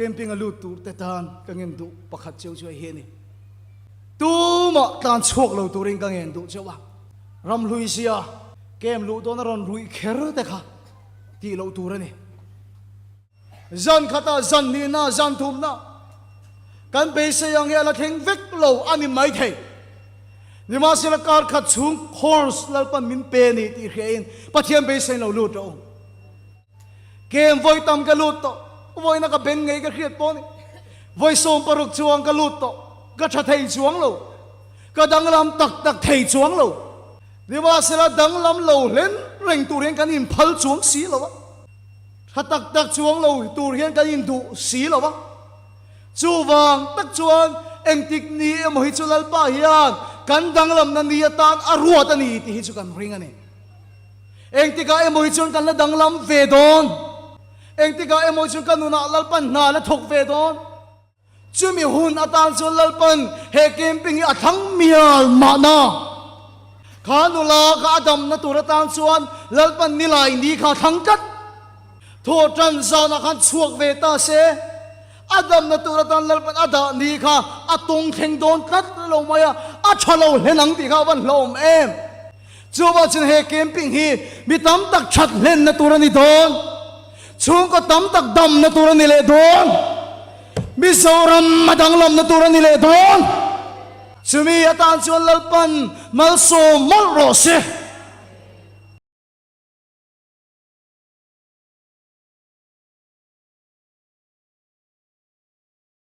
Camping a lut tur te tan ka ngen duh pakhat cheu chu hei hi a ni. Tumah tlan chhuak lo turin ka ngen duh cheu a, ramhlui sia camp luh dawn a rawn ruih kher te kha tih loh tur a ni. Zan khatah zan hnihna, zan thumna kan beisei ang hi a la thleng vek lo a ni maithei. Nimahsela kar khat chhung course Lalpan min pe ni tih hriain Pathian beisei lo lut rawh u. Kem vawi tam ka lut tawh, vawiina ka beng ngei ka hriat pawh ni. Vawi 16 chuang ka lut tawh, ka tha thei chuang lo, ka danglam tak tak thei chuang lo. Nimahsela danglam lo hlen reng tur hian kan inphal chuang si lo a, tha tak tak chuang lo tur hian kan induh si lo a. Chuvang tak chuan engtik ni emaw hi chu Lalpa hian kan danglamna ni atan a ruat a ni tih hi chu kan ring a ni. Engtikah emaw hi chuan kan la danglam ve dawn? Engtikah emaw hi chuan ka nunah Lalpan hna la thawk ve dawn? Chumi hun atan chuan Lalpan he camping hi a thlang mial mahna. Kha nula kha a damna tur atan chuan Lalpan nilai ni kha a thlang tlat. Thawhtan zanah khan chhuak ve ta se, a damna tur atan Lalpan a dah ni kha a tawng thleng dawn tlat lo mai a, a tha lo hlen ang tih kha a van hlauhawm em? Chuvah chuan he camping hi mi tam tak that hlenna tur a ni dawn, chhungkaw tam tak damna tur a ni leh dawn, Mizoram a danglamna tur a ni leh dawn. Chumi atan chuan Lalpan malsawm mawlh rawh se.